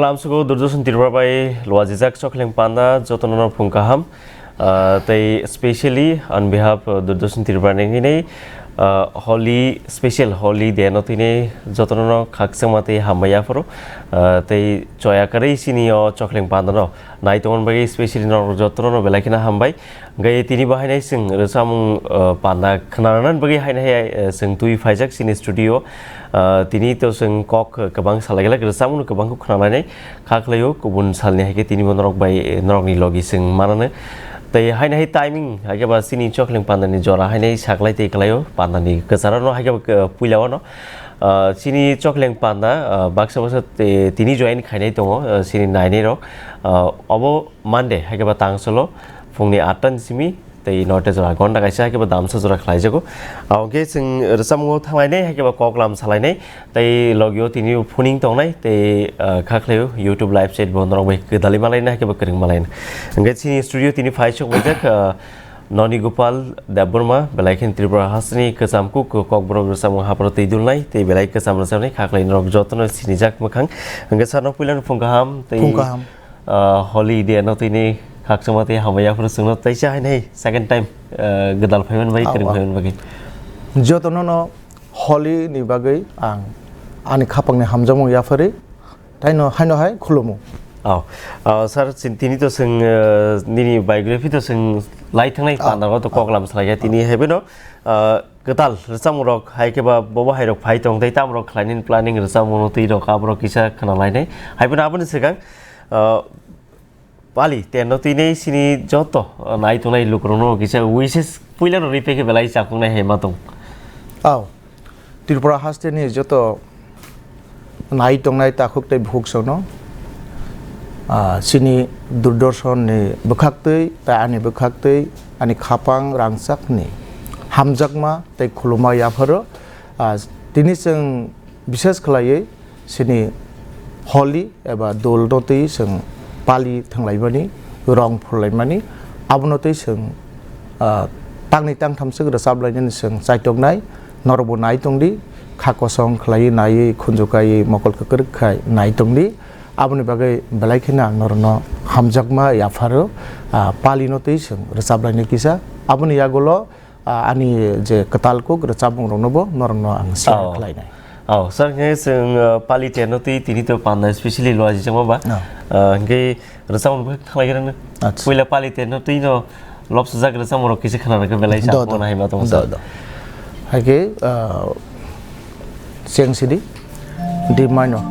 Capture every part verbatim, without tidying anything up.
Tamsugo Doordarshan Tripura bai luajijak chokhleng panda jotono no phung kaham. Ah, tei specially on behalf of Doordarshan Tripura ni hwnwi, ah, Holi, special Holi Day no tini jotono no khakchangma tei hambai yapharo. Ah, tei choya kwrwi chini o chokhleng panda no nai tongmani bagwi specially norok jotono no belai kheno hambai. Hwnkhe tini bo haino chwng rwchapmung, ah, panda khwnanani bagwi haino hai, ah, chwng twi phaijak chini studio. Ah, tini to chwng kok kwbang salai glak, rwchapmung no kwbang khe khwnalainai. Kha khlaio, kubun salni hai khe tini bo norok bai, norokni logi chwng mananw. Tei haino hai timing, hai khe ba chini chokhleng pandani jora haino saklai tei khlaio, pandani kwcharo no hai khe ba, ah, puila o no. Ah, chini chokhleng panda, ah, baksa baksa te-, tini join khainai tongo, ah, chini nainai rok. Ah, obo Monday, hai khe ba tangsulo phungni atta ni simi, tei noita jora gonda kaisa hai khe ba damsa jora khlaijago. Abo khe chwng rwchapmungo thanglainai, hai khe ba koklam salainai, tei logio tini phuning tongnai, tei, ah, kha khlaio YouTube live chat bo norok bai kwdali malaina, hai khe ba kwrwng malaina. Hwnkhe chini studio tini phai sok baijak, ah, Noni Gopal Debbarma, belai khe Tripura hasteni kwcham kuk kokborok rwchapmung hapharo twi dulnai, tei belai kwcham rwchapnai, kha khlai norok jotono sinijak mwkhang. Hwnkhe sir no puilano phung kaham, tei Phung kaham. Ah, Holi Day no tini khakchangma tei hambai yaphuru chwngno teisa haino hai second time, ah, gwdal phaiman bagwi, Au, kwrwng au. phaiman bagwi. Jotono no Holi ni bagwi ang ani khapangni hamjakmung yaphari, taino haino hai khulumu. Au. Ah, sir, chin-, tini to chwng, ah, nini biography to chwng lai thangnai Au. panda o to Au. koklam salai kha. Tini hai beno, ah, kwtal rwchapmung rok hai khe ba bobo hai rok phai tong tei tamo rok khlainani planning rwchapmung no twi rok abo rok kisa khna lainai. Hai beno aboni swkang, ah, Pali Terno twi nei sini joto, ah, nai tongnai lukurokno kisa wishes puila no riphaikhe belai chakung nai hai ma tong. Au. Tripura hasteni joto nai tongnai takhuk tei bukhuk songno, ah, chini Doordarshan ni bwkhaktwi tei ani bwkhaktwi ani khapang rangchakni hamjakma tei khuluma yapharo. Ah, tini chwng bishes khlaiwi chini Holi eba dol no twi chwng pali thwnglaimani, rong phurlaimani, abono twi chwng, ah, tangni tangtham swk rwchap lainani chwng chaitoknai, norokbo nai tongdi, kha kosong khlaiwi naiwi khunju kaiwi mokol kwkrwk khai nai tongdi, aboni bagwi belai kheno ang norokno hamjakma yapharo, ah, pali no twi chwng rwchap lainai kisa, aboni yagulo, ah, ani je kwtal kuk rwchapmung rokno bo norokno ang share Oh. khlainai. Oh, sir, hwnkhe chwng, ah, pali Terno twi tini to panda specially luajijakma ba? Oh. Ah, hwnkhe rwchapmung bo khlai rwngno. Acha. Puila pali Terno twi no lobsajak rwchapmung rok kisa khna rwkhe belai Do, sa do. mona hai ma tong Do, sir. do. Hai khe, ah, cheng sidi, D minor.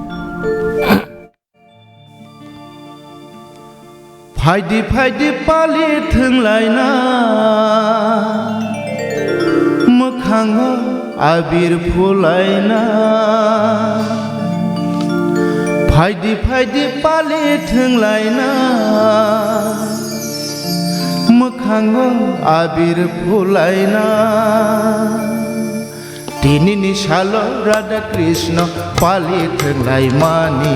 Phaidi phaidi pali thwnglaina, mwkhango abir phulaina. Phaidi phaidi pali thwnglaina, mwkhango abir phulaina. Tinini salo Radha Krishna pali thwnglaimani,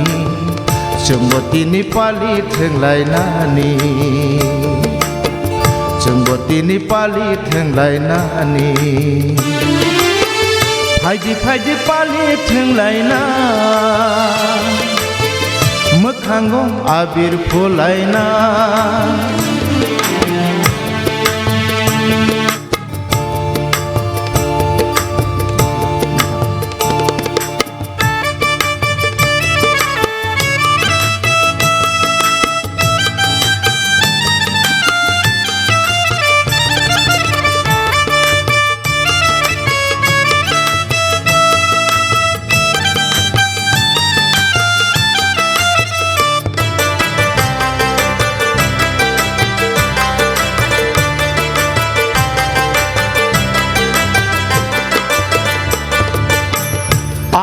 chwngbo tini pali thwnglainani, chwngbo tini pali thwnglainani. Phaidi phaidi pali thwnglaina, mwkhango abir phulaina.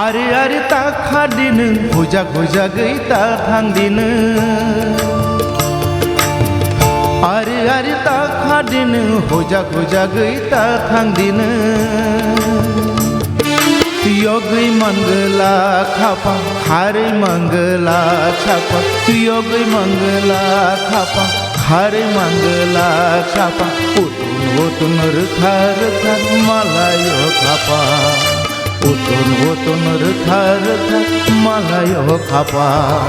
Ari ari ta khadi nwng, hujak hujagwi ta thangdi nwng. Ari ari ta khadi nwng, hujak hujagwi ta thangdi nwng. Yogwi mangwla khapang, kharwi mangwla khapang, yogwi mangwla khapang, kharwi mangwla khapang. Utun utun rwkha rwkha malaio khapang, utun utun rwkha rwkha malaio khapang.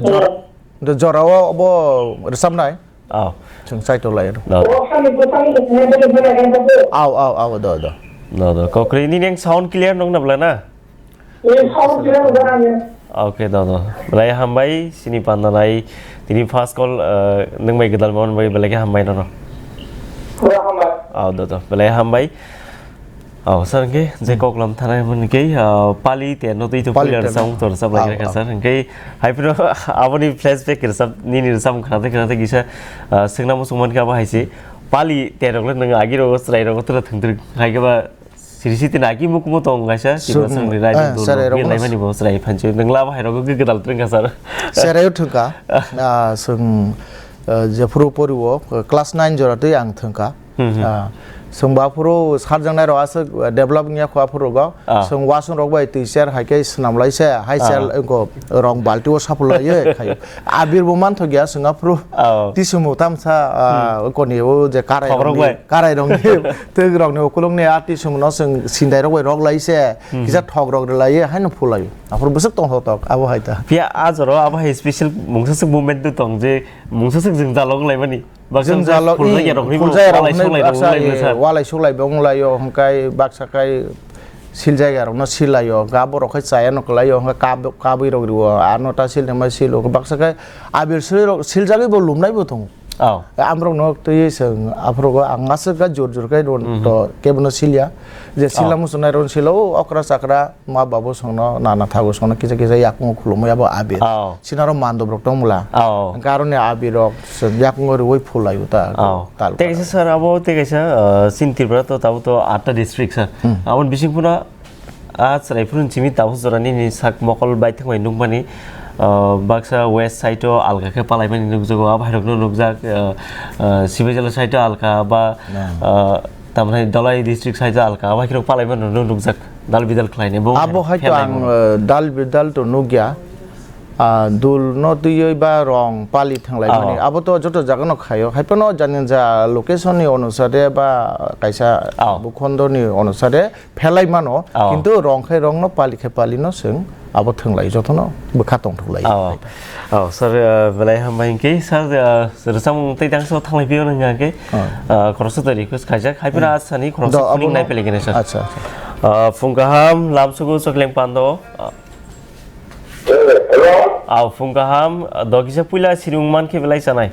jor-, do jorao obo rwchapnai. Aw. Chwng chaitor lai. Do. Aw, aw, aw, do, do. Do, do. Kokri, nini ang sound clear nung na bla na? Oke, do, do. Belai hambai, sini pandanai. Tini first call, eh, nung bai gedal mon bai belai ke hambai nono. Aw, do, do. Belai hambai. Aw, sir, hwnkhe je koklam thanai hwnkhe, ah, pali te no twi to Pali pila te no. Rwchapmung to rwchap lai Aw, kha, aw. Sir. Hwnkhe hai phano aboni flashback rwchap, nini rwchapmung khna tei khna tei kisa, ah, swngna muchung mankha abo hai se. Pali te rok le nwng agi rogo chwrai rogo tura thwng thwng hai khe ba siri siti na agi mukmo tong kaisa tiba Sung-, swngni rai eh, dul chwrai rok lai no. Mani bo chwrai phanchi nwng laba hai rogo gwi gwdal twrwng kha, sir. Chwrai o thwng kha. Ah, swng, ah, jephuru pori o, class nine jora twi ang thwng kha. Hmm, hmm. Ah, chwng bo aphuru sarjaknai rok aswk develop wngya kho aphuru rogo. Ah. Chwng wasung rok bai twi cher hai khe swnam lai se, hai Ah. Cher wngkho rong balti o sapul lai ye khai. Abir bo manthok ya chwng aphuru. Ah. Tisung bo tamsa, ah, Hmm. Koni o je karai Thok rok rok ni, bai. Karai rok ni, twk rok ni ukulung ni a tisung no chwng sindai rok bai rok lai se, Hmm. Kisa thok rok rw lai ye, hai no phulai. Aphuru bwswk tong thok thok, abo hai ta. Phiya a jora abo hai special mungsa swk movement tong je, mungsa swk jwngjal rok lai mani. Baksa Jwngjalo, baksa phuljaia rok ringbo, phuljaia rok walai hwnwi suklai rok baksa wnglaimani, sir. Walai suklaibo wnglaio, hwnkhe baksa khai sil jaiga rokno silaio, hwnkhe aborok khai chaya no kwlaio, hwnkhe kab-, kabwi rok rio, ano ta sil nangma silo, baksa khai abil silo, siljagwibo lumnaibo tongo. Oh. Amrok no twi seng aphrogo ang aswk ga jor jor kai ron Mhm. to kebono silya. Je sila Oh. musunai ron sila o okra chakra ma babu songno nana thago songno kisa kisa yakung khulumwi abo abir. Oh. Sinaro mandobrok tongmula. Oh. Hwnkhe aroni abirok seng yakungo riwi phul laio ta. Oh. Tal Tei para. kaisa sir abo tei kaisa, uh, sin Tripura to tabo to atta district sir. Hmm. Aboni bising phano Ah, chwrai phuru simi tabuk jora nini sak mokol baithang bai nukmani, ah, baksa west side o alga khe palaimani nukjago, ah, bhairokno nukjak, ah, ah, Sibajala side o alga ba, Na. ah, tamni Dhalai district side o alga, ah, baikhe palaimani nukjak, dal bidal khlainai bo Abo hai haino khe ang, laimani. ah, dal bidal to nukya, ah, dul no twiwi ba rong pali thanglaimani. Oh. Abo to joto jaga no khaio. Hai phano jani ja location ni onusare ba kaisa Oh. bukhondo ni onusare phelai mano, Oh. kintu rong khai rong no pali khai pali no chwng abo thwnglai jotono bwkha tongthok lai. Oh. Oh, sir, uh, belai hambai hwnkhe, sir, uh, rwchapmung tei tangso thanglai phiyok hwnkhe, Oh. uh, khoroksa twi request khaijak, hai phano Hmm. asani khoroksa Do, phuning abono nai pele kene, sir. Acha, acha. Uh, phung kaham, lamsugo chokleng pando. Uh, Hello? Oh, phung kaham, uh, do kisa puila siring mankhe belai chanai.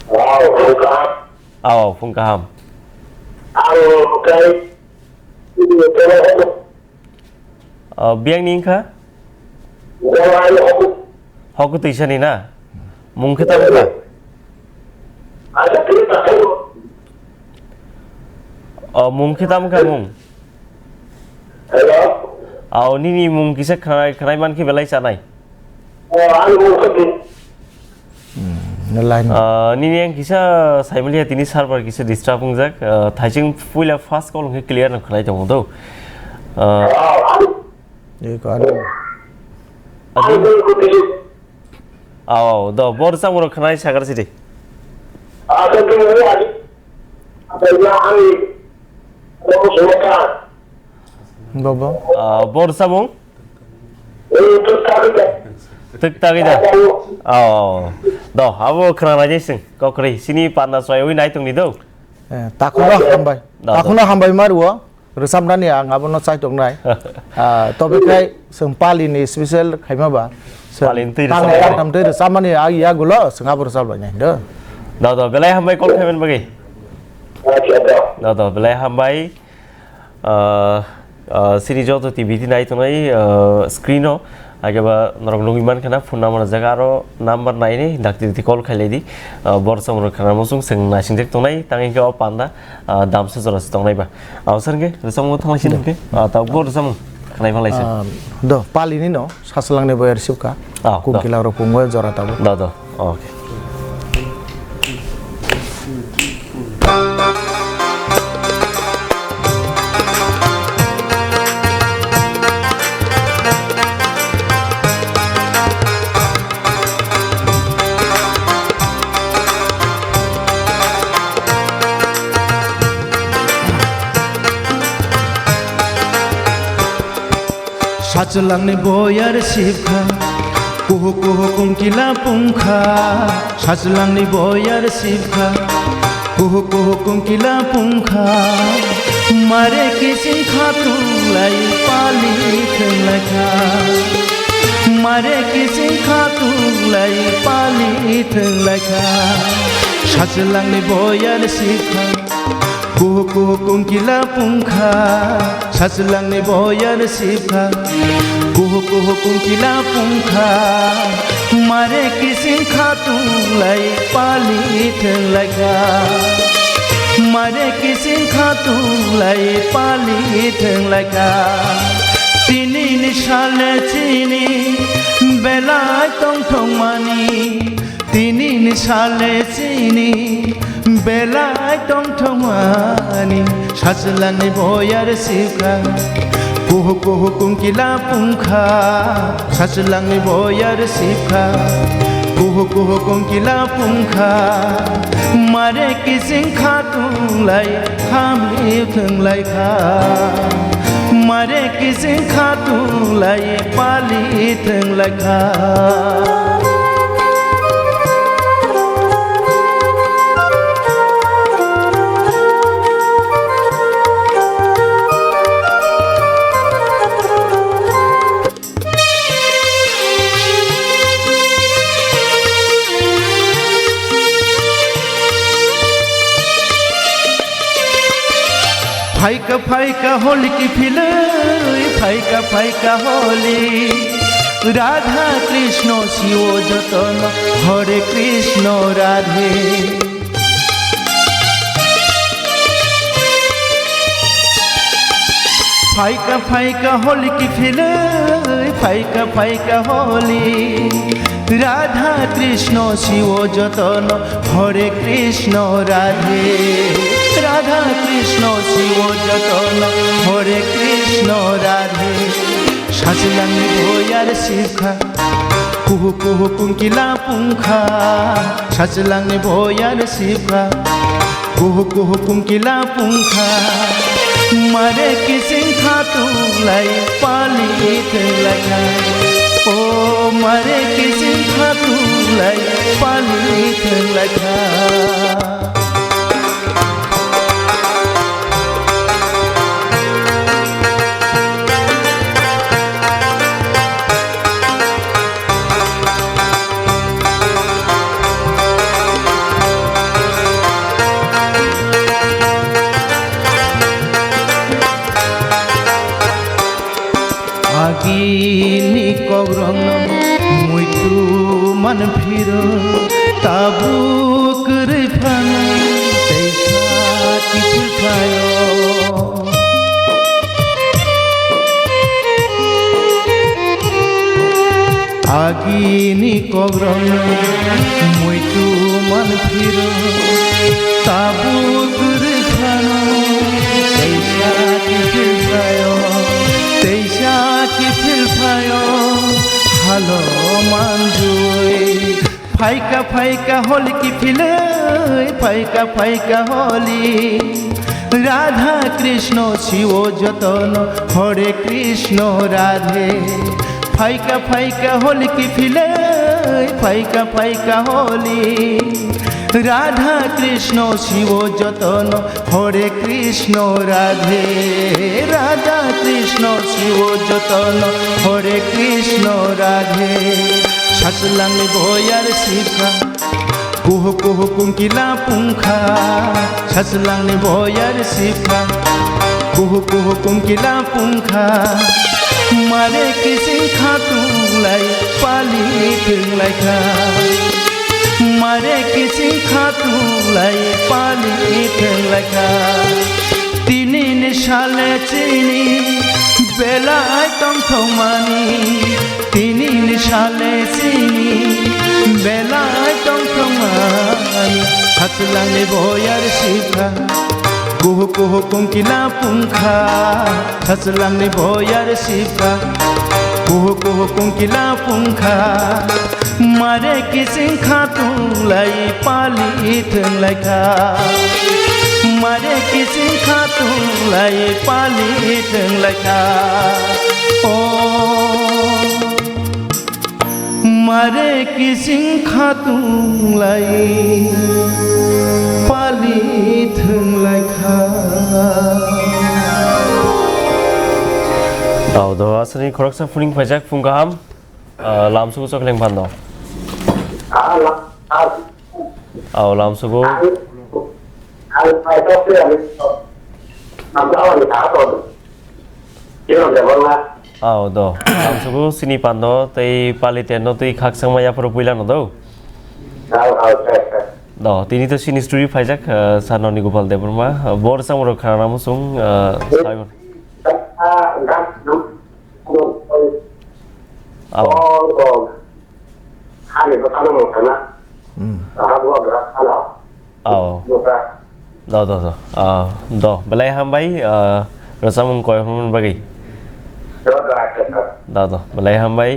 Oh, phung kaham. Oh, phung kaham. Ang kai Oh, biyang ni wngkha? Hoku twisani na? Mung khe tamo kha? Oh, mung khe tamo kha mung? Hello? Oh, nini mung kisa khwnai, khwnai mankhe belai chanai? Oh, ang mung khe Hmm, no line. Ah, nini ang kisa saimaliya tini server kisa disturb wngjak. Ah, thaising puila first call hwnkhe clear no khwnai tongo do. Ah, Eko ano. Ani? Aw, do, bor samung rok khwnai sakar sidi. Bobo. Ah, bor samung? Twk tagwi da. Aw, do, abo khwnanai de sing, kokrwi, sini panda soyawi nai tongni do. Eh, takhukno hambai. Do, do. Takhukno hambai mario. Rwchapnani ang abono chaitok nai. Ah, tobe khai chwng pali ni special khaima ba. Chwng Pali ni twi tangnai rwchapmani. Tangtam twi rwchapmani agi yagulo chwng abo rwchap lainai do. Do, do, belai hambai call khaimani bagwi. Acha, do. Do, do, belai hambai. Ah, ah, sini joto T V ti nai tongnai, ah, screen o. Ageba norok nugwi mankha na phone number jaga aro number naini dakti dakti call khailai di. Ah, bor samung rok khana muchung chwng naising jak tongnai tang hwnkhe o panda, ah, damsa jora se tongnai ba. Abo sar hwnkhe rwchapmung thanglaisini hwnkhe, ah, tabuk bo rwchapmung khnai phanlaisini. Ah, do, pali ni no, Sachwlangni boyar sibkha. Ah, do. Kungkila rok pungo jora tabuk. Do, do. Okay. Sachwlangni boyar sibkha, kuhu kuhu kungkila pungkha. Sachwlangni boyar sibkha, kuhu kuhu kungkila pungkha. Mare kising khatung lai pali thwng laikha. Mare kising khatung lai pali thwng laikha. Sachwlangni boyar sibkha, kuhu kuhu kungkila pungkha. Sachwlangni boyar sibkha, kuhu kuhu kungkila pungkha. Mare kising khatung lai pali thwng laikha. Mare kising khatung lai pali thwng laikha. Tini ni sale chini belai tongthokmani. Tini ni sale chini belai tongthokmani. Sachwlangni boyar sibkha, kuhu kuhu kungkila pungkha. Sachwlangni boyar sibkha, kuhu kuhu kungkila pungkha. Mare kising khatung lai khamli thwng laikha. Mare kising khatung lai pali thwng laikha. Phaika phaika holi kiphilwi, phaika phaika holi. Radha Krishna Shiva jotono, Hare Krishna Radhe. Phaika phaika holi kiphilwi, phaika phaika holi. Radha Krishna Shiva jotono, Hare Krishna Radhe. Radha Krishna Shiva jotono, Hare Krishna Radhe. Sajlangni boyar sibkha, kuhu kuhu kunkila pungkha. Sajlangni boyar sibkha, kuhu kuhu kunkila pungkha. Mare kising khatung lai pali thung lai kha. O mare kising khatung lai pali thung lai kha. Agini kokrokno muitu manphiro, tabuk kwrwi phano teisa kiphil phaio. Agini kokrokno muitu manphiro, tabuk kwrwi phano teisa kiphil phaio, teisa kiphil phaio, halo manjui. Phaika phaika holi kiphilwi, phaika phaika holi. Radha Krishna Shiva jotono, Hare Krishna Radhe. Phaika phaika holi kiphilwi, phaika phaika holi. Radha Krishna Shiva jotono, Hare Krishna Radhe. Radha Krishna Shiva jotono, Hare Krishna Radhe. Sajlangni boyar sibkha, kuhu kuhu kunkila pungkha. Sajlangni boyar sibkha, kuhu kuhu kunkila pungkha. Mare kising khatung lai pali thung lai kha. Mare kising khatung lai pali thung lai kha. Tini ni sale chini belai tong thongmani. Tini ni sale chini belai tong thongmani. Sajlangni boyar sibkha, kuhu kuhu kunkila pungkha. Sajlangni boyar sibkha, kuhu kuhu kunkila pungkha. Mare kising khatung lai pali thung lai kha. Mare kising khatung lai pali thung lai kha. O mare kising khatung lai pali thung lai kha. Tau do asani khoroksa phuning phaijak phung kaham. Ah, lamsugo chokleng phando. Ah, la-, ah. Aw, lamsugo. Ang, ang paithak se ang. Ang tawani tha to. Kino de bang na. Aw, do. Lamsugo sini pando tei pali tendo tei khakchangma yaphuru puila no do. Aw, aw, aw, aw. Do, tini to sini studio phaijak, ah, Sir Noni Gopal Debbarma. Ah, bor samro khana musung, ah, Simon. Ah, ga, ga. Aw. Oh, oh. Hani bwkhano mung thangna. Hmm. Aha bo gra thangna. Aw. Bwkha. Do, do, do. Ah, do, belai hambai, ah, rwchapmung koi hwnmani bagwi. Do, do, acha, acha. Do, do, belai hambai.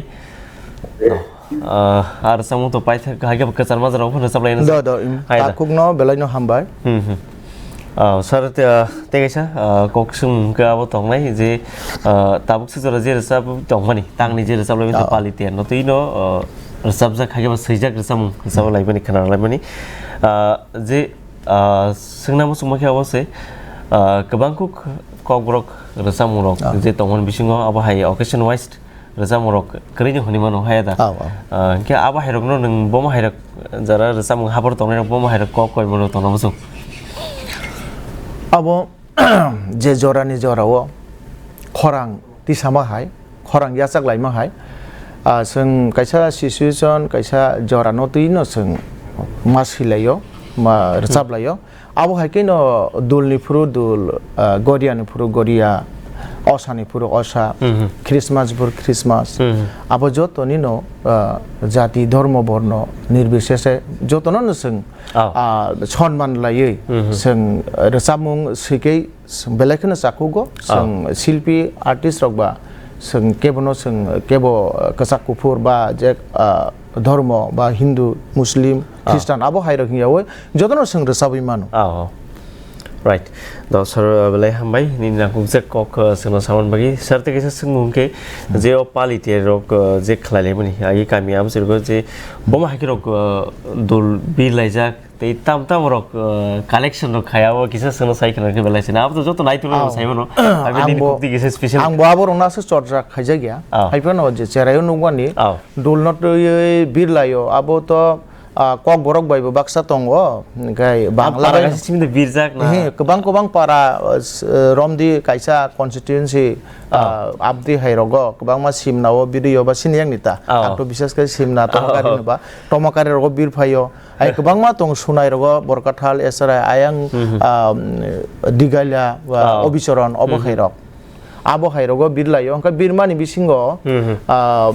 Eh. Do. Ah, ar rwchapmung to paithak, hai khe kwchar majra rok phano rwchaplai na. Do, do, im, hai da. Takhukno belai no hambai. Hmm, hmm. Ah, sir, te, ah, tei kaisa, ah, kok swngmung khe abo tongnai je, ah, tabuk se jora je rwchap tongmani, tangni je rwchap laimani, ah, pali ten no twi no, ah, rwchapjak hai khe ba swijak rwchapmung, rwchap laimani, khna laimani. Ah, je, ah, swngna muchungma khe abo se, ah, kwbang kuk kokborok rwchapmung rok, ah, je tongmani bisingo abo hai occasion wise rwchapmungrok kwrwini hwnwi mano, haya da? Aw, aw. Ah, hwnkhe abo hairokno nwng bomo hairok jara rwchapmung habor tongnairok bomo hairok kok koi mano tongna muchung? Abo je jorani jorao khorang tisama hai, khorang yachak laima hai, ah, chwng kaisa situation, kaisa jorano twino chwng ma swilaio, ma rwchap laio. Abo hai kheno dulni phuru dul, ah, goriani phuru goria, osani phuru osa, Mhm. Christmas phuru Christmas. Mhm. Abo jotonino, ah, jati, dhormo, borno nirbisese jotono no chwng, Oh. ah, sonman laiwi Mhm. chwng rwchapmung swikhe belai kheno chakhugo. Oh. Chwng silpi artist rok ba chwng kebono chwng kebo, ah, kwchak kuphur ba je, ah, dhormo ba Hindu, Muslim, Ah. Christian abo hai rok hingyawi jotono chwng rwchabwi mano. Ah, oh. Right. Do sir, uh, belai hambai, nini nangkukjak kok, uh, chwngno samani bagwi. Sir, tei kaisa swngmung khe, Hmm. je o pali te rok, uh, je khlai laimani, agi kami amchwrwgo je boma hai khe rok, uh, dul bir laijak, tei tam tam rok, uh, collection rok khai, abo kisa chwngno sai khna khe belai sina. Abo to joto naituk rok Ao. Sai mano. Abi nini Angbo, kukti kisa special. Angbo abo rok no aswk chorcha khaijak ya. Ao. Hai phano je cherai o nukmani, Ao. Dul no twiwi bir laio, abo to Ah, Kokborok bai bo baksa tongo, hwnkhe Bangla para bai kaisa simi de birjak na. He, kwbang kwbang para, ah, s-, ah, romdi kaisa constituency, Ah. Ah, abdi hai rogo kwbangma Simna o biri o ba sini yang nita. Ah. Ang to bisas khe Simna Tomakari Oh. no ba, Tomakari rogo bir phaio. Ai kwbangma tong Sunai rogo Borkathal, Esarai, Ayang, Hmm, hmm. Ah, Digalia, ah, Ah. Obichoron, obo Hmm, hmm. hai rok. Abo hai rogo bir laio, hwnkhe birmani bisingo, Hmm, hmm. Ah,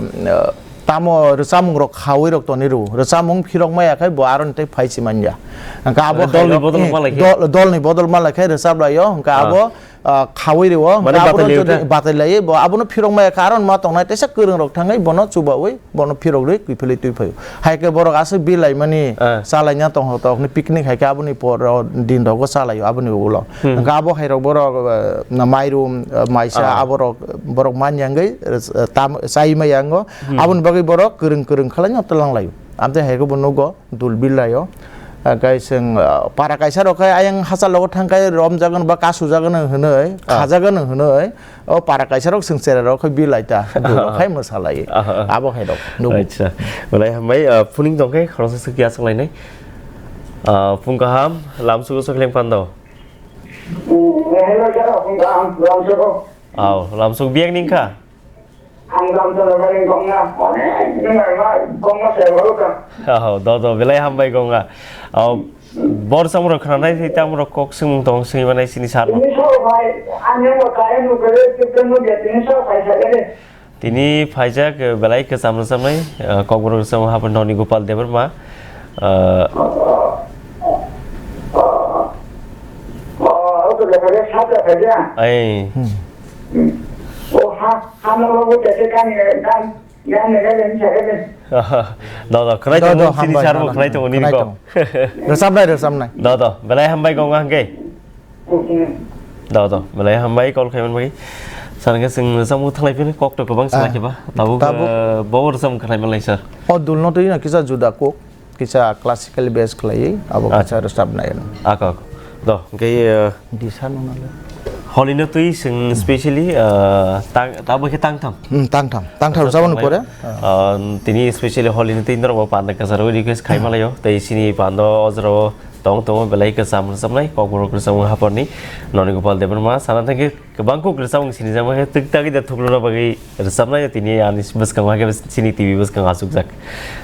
tamo rwchapmung rok khawi rok toni rw, rwchapmung phirok maya khai bo aro tei phai si manya. Hwnkhe abo Mane hai dolni rok, bodol eh, ma lai khe? Dol, dolni bodol ma lai khe rwchap laio, hwnkhe Ah. abo, ah, khawi rw, hwnkhe Mane abo batai laio jodi ta? Batai laio, bo abono phirok maya khe aro ma tongnai teisa kwrwng rok thangwi bono chubawi bono phirok rwi kiphilwi twi phaio. Hai khe borok aswk bir laimani Ah. Chalaina tongthok tongthok hwnwi picnic hai khe aboni por o din rogo chalaio aboni ulo. Hmm. Hwnkhe abo hai rok borok, eh, na mairum, eh, maisa Ah. abo rok borok man yang gwi, eh, tam, chai ma yango. Hmm. Aboni bagwi borok kwrwng kwrwng khlai no twlang laio. Amtwi hai khe bo nugo dul bir laio. Eh, kai chwng, eh, para kaisa rok khai ayang hachal logo thang khai rom jagan ba kasu jagan hwnwi, Ah. kha jagan hwnwi. O para kaisa rok chwng chera rok khai bir lai ta, dul rok khai mwsa lai. Ah, ah. Abo hai rok. Nugo. Acha. Belai hambai, ah, phuning tong khe khoroksa swkya swk lainai. Ah, phung kaham, lamsugo swk leng pando. Hello, sir, phung kaham, lamsugo. Aw, lamsuk biak ning kha? Ang lamsugo bai ning kong na, onek ning ma, kong ma se bolo ka. Aw, do, do, belai hambai kong na. Aw, bor samro khna nai thai tamro kok swngmung tong swngwi manai sini sar. Ini so bai, ang yang ba kaya nu kare, tipe nu ge, ini so bai sa kare. Tini phaijak, eh, belai kwcham rwchapnai, eh, Kokborok rwchapmung haphar Noni Gopal Debbarma, eh, ai. Hmm. Do, do, khwnai tongo, sini sar bo khwnai tongo. Rwchapnai, rwchapnai. Do, do, belai hambai kok hwnkhe. Do, do, belai hambai call khaimani bagwi. Sir, hwnkhe chwng rwchapmung thanglai phino kok to kwbang Ah. swlai khe ba. Tabuk, Tabuk. eh, bo rwchapmung khlai manlai, sir. O dulno twi no kisa juda kok, kisa classical base khlaiwi, abo Acha. Kisa rwchapnai. Ako, ako. Do, hwnkhe, eh, Disa no nale. Holi no twi chwng specially, eh, tang, tabuk khe tangtham. Hmm, tangtham. Tangtham rwchapmani pore. Ah, tini specially holi no twi norok bo panda kwcharo request khai malaio. Tei chini panda o jorao Tong tongo belai kwcham rwchapnai, Kokborok rwchapmung haphar ni Noni Gopal Debbarma sana thangkhe kwbang kok rwchapmung sinijakma khe twk tagwi da thukluno bagwi rwchapnai tini ani bwskango hakhe chini T V bwskango achukjak.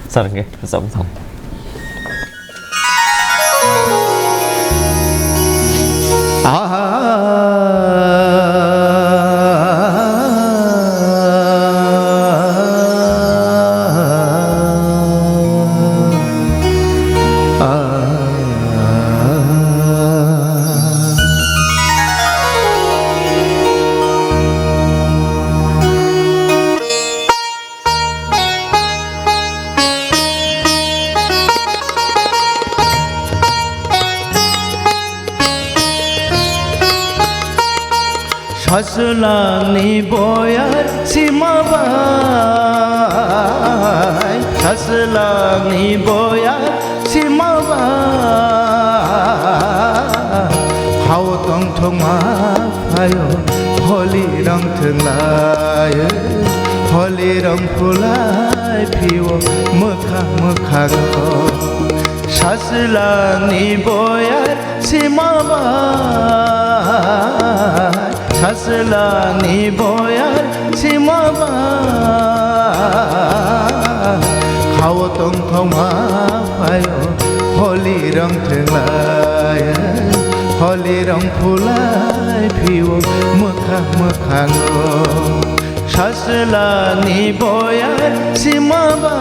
Sir hwnkhe rwchapmung thang. Saswlangni boyar sima bai, saswlangni boyar sima bai. Hao tongthokma phaio, holi rong thwnglaio, holi rong phulai phio, mwkhang mwkhango. Saswlangni boyar sima bai, saswlangni boyar sima bai. Khao tongthokma phaio, holi rong thwnglai, holi rong phulai phio mwkhang mwkhango. Saswlangni boyar sima bai.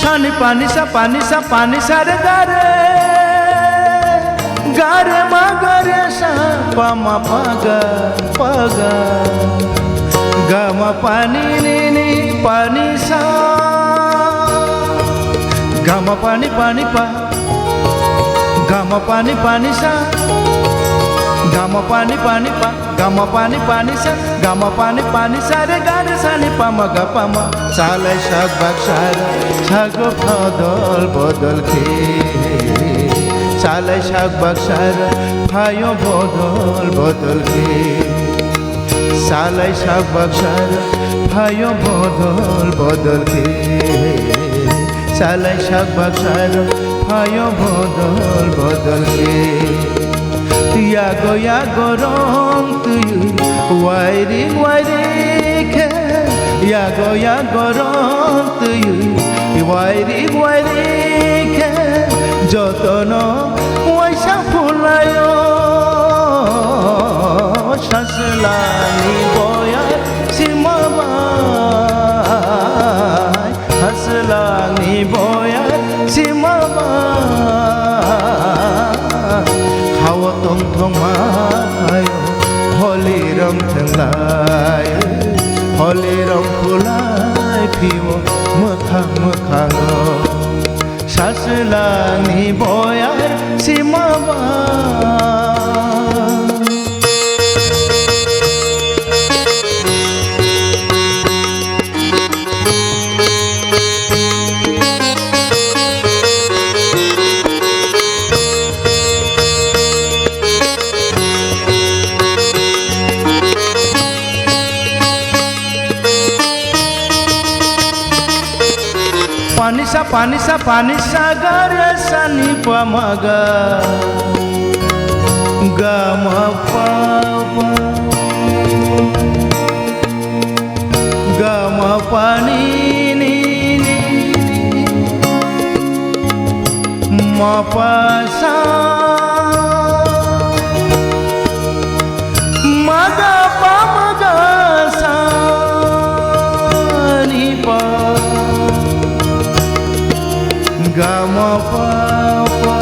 Sani pani sa, pani sa, pani sa re ga re. Ga re ma ga re sa, pa ma pa ga, pa ga. Ga ma pani ni ni pani sa. Ga ma pani pani pa. Ga ma pani pani sa. Ga ma pani pani pa. Ga ma pani pani sa, ga ma pani pani sa re ga re sa ni pa ma ga pa ma. Salai sak bak sara, sago bodol bodol khe. Salai sak bak sara, phaio bodol bodol khe. Salai sak bak sara, phaio bodol bodol khe. Salai sak bak sara, phaio bodol bodol khe. Yago yago rong twi, wairing wairing khe. Yago yago rong twi, wairing wairing khe. Jotono waisa phulaio, saswlangni boyar sima bai. Saswlangni boyar sima bai. Khao tongthokma phaio, holi rong thwnglai, holi rong phulai phio mwkhang mwkhango. Saswlangni boyar sima bai. Panisa, panisa, panisa gare sani pamaga. Gama papa. Gama pani ni ni. Mapasa. Magapa magasa nipa. Gamapa papa.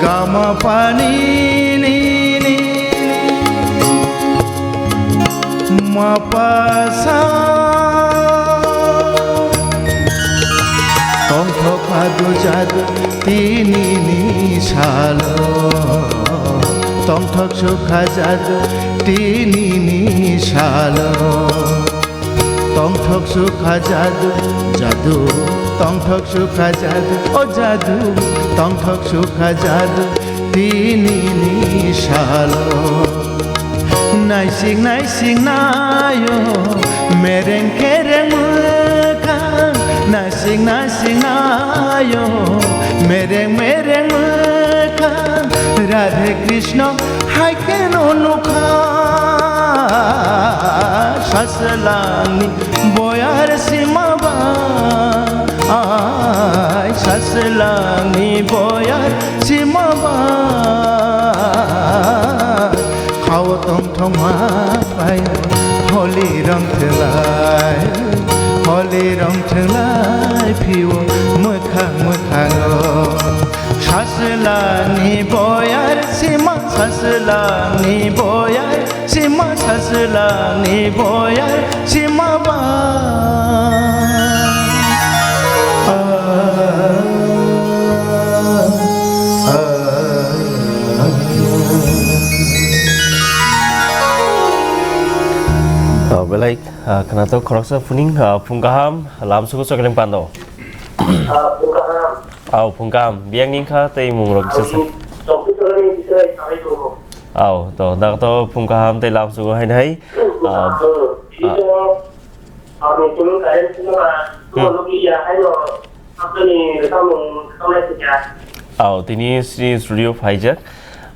Gamapa ni ni ni. Mapasa. Tongthok phadu jadu tini ni salo. Tongthok sukha jadu tini ni salo. Tongthok sukha jadu, jadu. Tongthok sukha jadu, o jadu. Tongthok sukha jadu tini ni salo. Naising naising naio, mereng kereng mwkhang. Naising naising naio, mereng mereng mwkhang. Radhe Krishna hai keno nukha. Saswlangni boyar sima bai, saswlangni boyar sima bai. Khao tongthokma bai, holi rong thwlai, holi rong thwlai phio mwkhang mwkhango. Saswlangni boyar sima, saswlangni boyar sima, saswlangni boyar sima ba. Khwnatok khoroksa phuning, ah, phung kaham, lamsugo chokling pando. Ah, phung kaham. Au, phung kaham. Biyang ni wngkha tei mung rok kisa sa. Chokling pando ni bising sanai tongo. Au, to, dak to phung kaham tei lamsugo hai hai. Ah, ah. Ang ni chwng karen phunukha, hmm. Phunukliya haino sakni rwchapmung rwchapnai singya. Au, tini sini studio phaijak.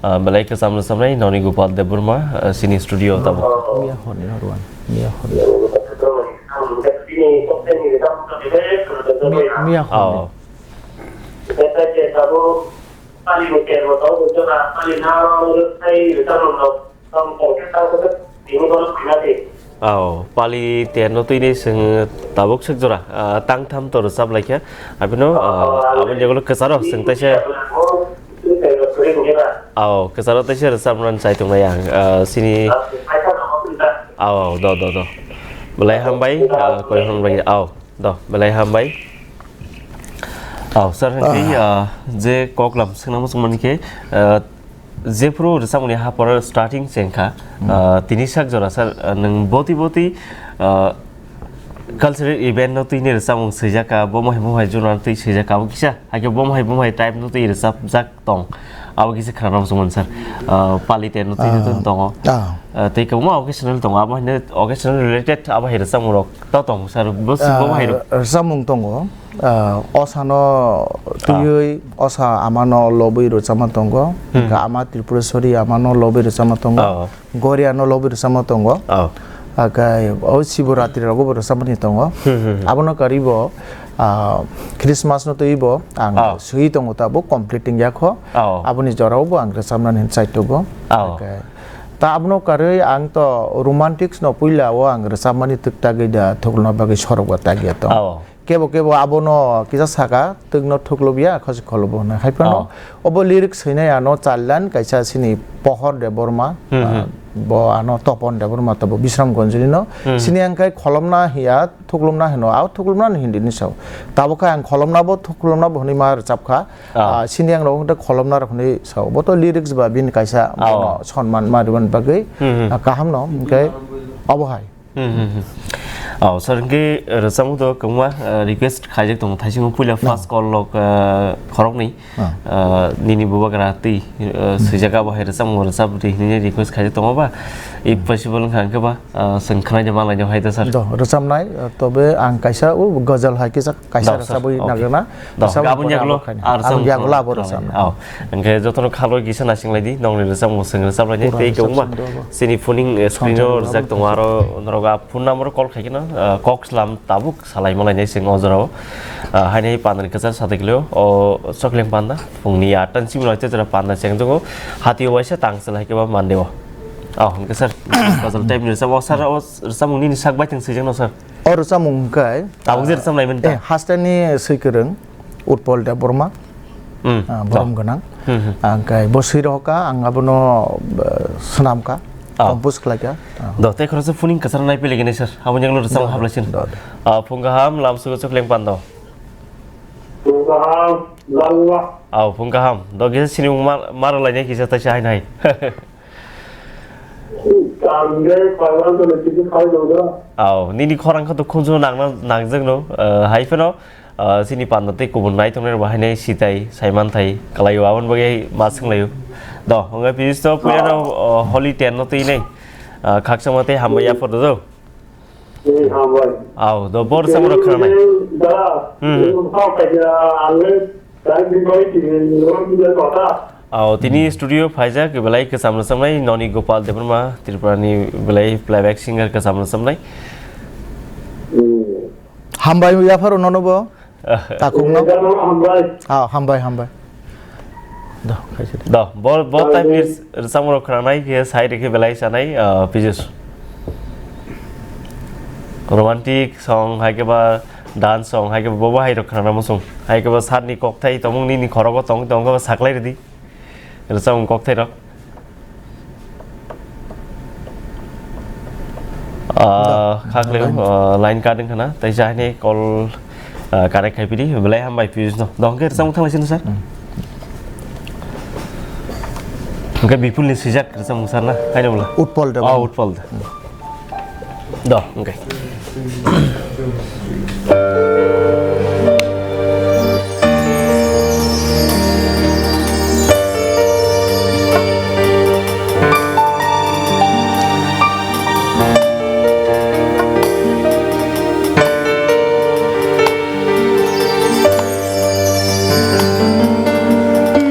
Ah, belai kwcham rwchapnai Noni Gopal Debbarma, ah, sini studio tabuk. Oh. Miya hor ni hor wan. Miya hor ni. Ang ni chwng karen phunukha, ang ni rwchapmung rwchapnai singya. Mi-, miya hor ni. Au. Bethai je tabuk pali ni termo tabuk jora pali na rwchapmung rwchapnai rwchapmung rok. Tamo tongkhe tang khe tini bono khaina di. Ao, pali terno twi ni chwng tabuk swk jora, ah, tang tham to rwchap lai kha. Abino, ah, aboni yagulo kwcharo chwng taisa. Ao, kwcharo taisa rwchapna chai tongnai ang, ah, sini. Ao, ao, do, do, do. Belai hambai, ah, koi hambai, ao. Do, belai hambai. Ao, sir, hwnkhe, ah, je koklam swngna muchungmani khe, ah, jephru rwchapmungni haporo starting chengkha, ah, tini sak jora, sir, ah, nwng boti boti, ah, cultural event no twi ni rwchapmung swijak kha, bo mohai mohai jora twi swijak kha, abo kisa, hakhe bo mohai mohai type no twi rwchapjak tong. Abo kisa khwna muchungmani, sir. Ah, pali terno twi ni tongo. Ah, tei kwbangma occasional tongo, abo haino occasional related abo hai rwchapmung rok. To tong sir, bo si, bo bahai rok. Ah, rwchapmung tongo. Ah, osano twiwi, osa amano lobwi rwchapma tongo. Hmm. Hwnkhe ama Tripureshwari amano lobwi rwchapma tongo. Oh. Goriano lobwi rwchapma tongo. Oh. Hakai o Shivaratri rogo bo rwchapmani tongo. Hmm, hmm, hmm. Abono karibo, ah, Christmas no twibo ang swi tongo, tabuk complete wngya kho. Oh. Aboni jorao bo ang rwchapnani chai tongo. Oh. Hakai ta abono karwi ang to romantics no puila o ang rwchapmani twk tagwi da thuklna bagwi sorok bo tagya tong. Oh. Kebo kebo abono kisa saka, twkno thuklubya, khosi kholobo hwnwi. Hai phano obo lyrics hwnwi ano challan kaisa sini Pohor Debbarma, hmm, ah, hmm, bo ano Topon Debbarma tabo Bisramganjni no. Hmm. Sini ang khai kholomna hiya, thuklumna hino, abo thuklumna ni hindi ni sao. Tabo khai ang kholomna bo, thuklumna bo hwnwi ma rwchap kha. Ah. Ah, sini ang rok kholomna rok hwnwi sao. Bo to lyrics ba bini kaisa bono sonman ma rwban bagwi, hmm, hmm, ah, kaham no, hwnkhe obo hai. Hmm, hmm, hmm. Oh, sir, hwnkhe rwchapmung to kwbangma, eh, request khaijak tongo. Thaisingo puila first call log, eh, khoroknwi, eh, nini bubagra twi, eh, swijak abo hai rwchapmung rwchap di hwnwi request khaijak tongo ba? If possible wngkha hwnkhe ba, eh, chwng khwnaide ma lainai hai da, sir? Do, rwchapnai, eh, tobe ang kaisa o ghazal hai kisa Kaisa rwchabwi nagwna. Aboni yagulo abo rwchabmung. Hwnkhe jotono khalo kisa naising lai di, nongni rwchabmung chwng rwchap lainai tei kwbangma chini phoning, eh, screen o rwjak tongo, aro norok a phone number o call khai kheno, eh, kok slam tabuk salai ma lainai chwng o jorao. Ah, haini pandani kwchar satai kilo o Chokling panda phungni atta ni simi lai jora panda chengjago, hatio waisa tang se lai khe ba Monday o. Oh, hwnkhe sir, ghazal type ni rwchapmung, sir, o rwchapmung nini sak bai thwng swijak no, sir. O rwchapmung hwnkhe, tabuk je rwchapnai mani ta? Eh, hasteni swikwrwng, Utpal Debbarma, hmm, ah, borom gwnang. Hmm, hmm. Ah, hwnkhe bo swi rohorkha, ang abono, eh, swnamkha, compose khlaikha. Ah. Do, tei khoroksa phoning kwcharo naiphilai gini, sir. Aboni yagulo rwchapmung hablai sini. Do, do. Ah, phung kaham, lamsugo Chokling pando. Phung kaham, lamsugo. Ah, phung kaham. Do, kisa sinimung ma-, ma rwlainai kisa taisa hai nai. Ang de kaiwan to nai kisa khai dong da. Au, nini khorang kha to khunju nangna nangjak no, eh, hai phano, eh, chini panda tei kubun nai tongnai rok bo haino sitai, saimanthai, kwlaio, aboni bagwi ma swnglaio. Do, hwnkhai pis to puila no, oh, Holy Ten no twi nai, eh, khakchangma tei hambai yaphardo do. Hmm, hambai. Au, do bor samro khana nai. Da, hmm, hmm, kau kaisa ang le Aw, tini studio phaijak, belai kwcham rwchapnai, Noni Gopal Debbarma, Tripurani belai playback singer kwcham rwchapnai. Hambai yapharo nono bo. Takhukno. Aw, hambai, hambai. Do, khaisa de. Do, bo, bo type ni rwchapmung rok khwnanai khe sai rikhe belai sanai, ah, Pijus. Romantic song, hai khe ba dance song, hai khe bo bo hai rok khwnana muchung. Hai khe ba sat ni kokthai tongmung nini khorogo tong, tong khe ba saklai ridi. Rwchapmung kokthai rok. Ah, kha khlai, ah, line cutting khana, tei sa haini call, ah, connect khai pidi, belai hambai Pijus no. Do, hwnkhe rwchapmung thanglai sino sir. Hwnkhe Bipul ni swijak rwchapmung sir na, haino bwla. Utpal Debbarma. Oh, Utpal. Do, hwnkhe.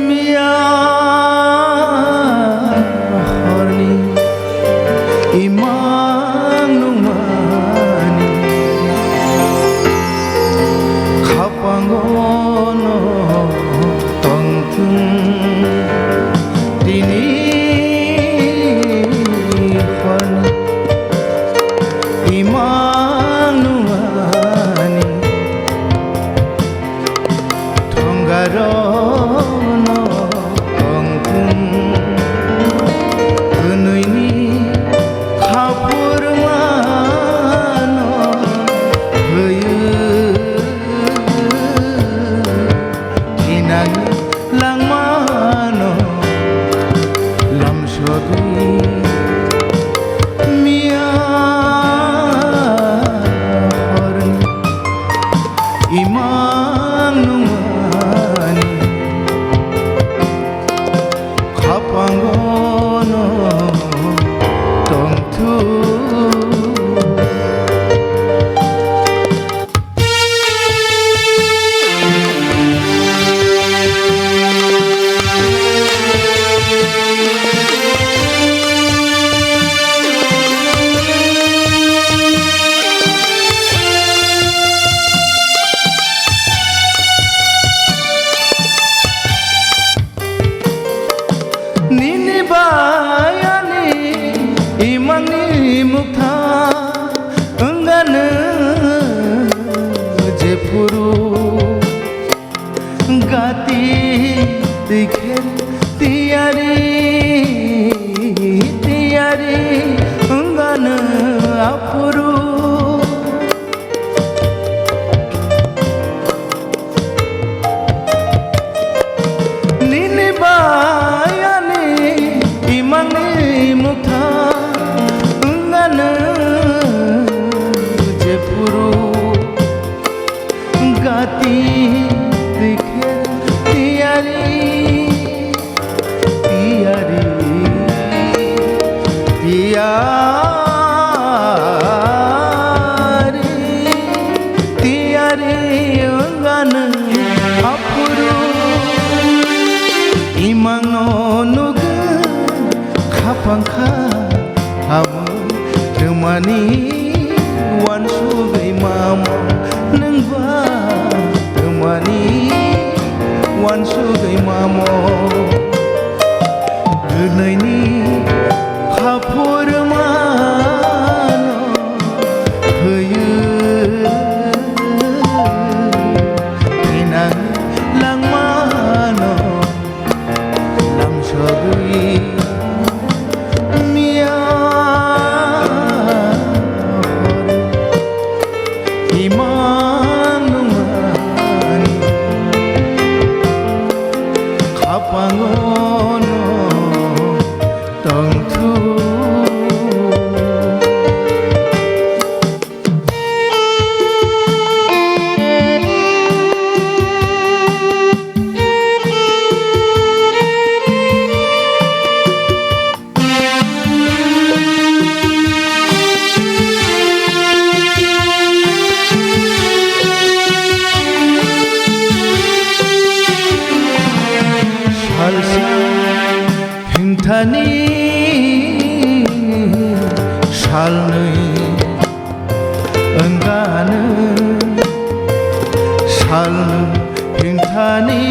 Miya horni imang nungmani khapangono tongthung tini horni imang nungmani thongarono tongthung kwnwini khapurmano hwywi thinani langmano lamsogwi miya horni imang nungmani khapangono tongthung. Nini bai ani imangni mukha wngano jephuru gati twi khe tiyari, tiyari wngano aphuru. Nini bai ani imangni mukha wngano jephuru gati twi khe tiyari. Tiyari, tiyari, tiyari wngano aphuru imangno nugwi khapang kha abo. Twmani uansugwi mamo, nwngba twmani uansugwi mamo. Gwnwini khaphurmano hwywi thinang langmano lamsogwi miya hor imang nungmani khapangono tongthung. Salsa himthani salnwi wngano sal himthani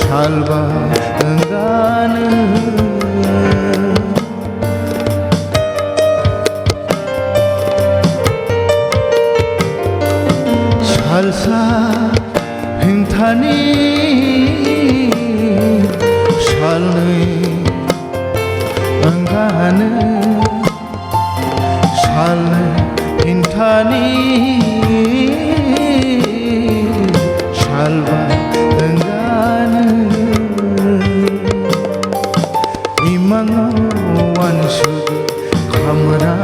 salba wngano. Salsa himthani salnwi wngano. Salnwi himthani salba wngano. Imang uansugwi khamra